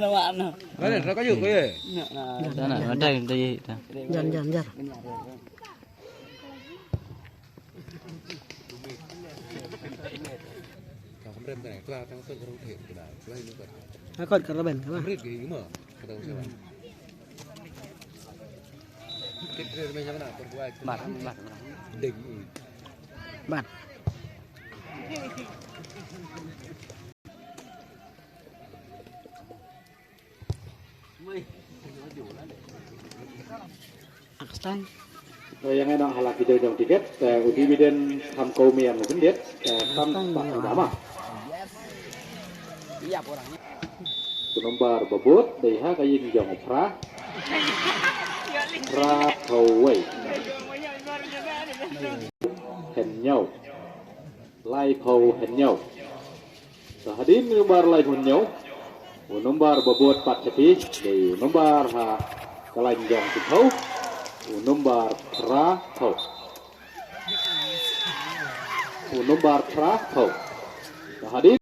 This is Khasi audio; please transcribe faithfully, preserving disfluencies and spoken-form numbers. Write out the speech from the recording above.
Nampak no. Mana? Nak kayu ke? Nak, nak. Dah nak, dah, dah, dah. Jan, jan, jan. Akot ka Raben ka ba. Bat, bat, bat. Bat. Ak stang. Ïa nga nang hala ki jong jong tiket, eh, u dividend kham kau mian u bendit, eh, kham pa dama. U nombar babut dei ha ka ïing jong u Phra. Phra Thawei. Hen nyau. Lai phew hynñiew. Sa hadien u nombar lai phew hynñiew, u nombar ba bud pat sha phi, dei u nombar ha ka lain jong ki phew, u nombar phra phew. U nombar phra phew. Sa hadien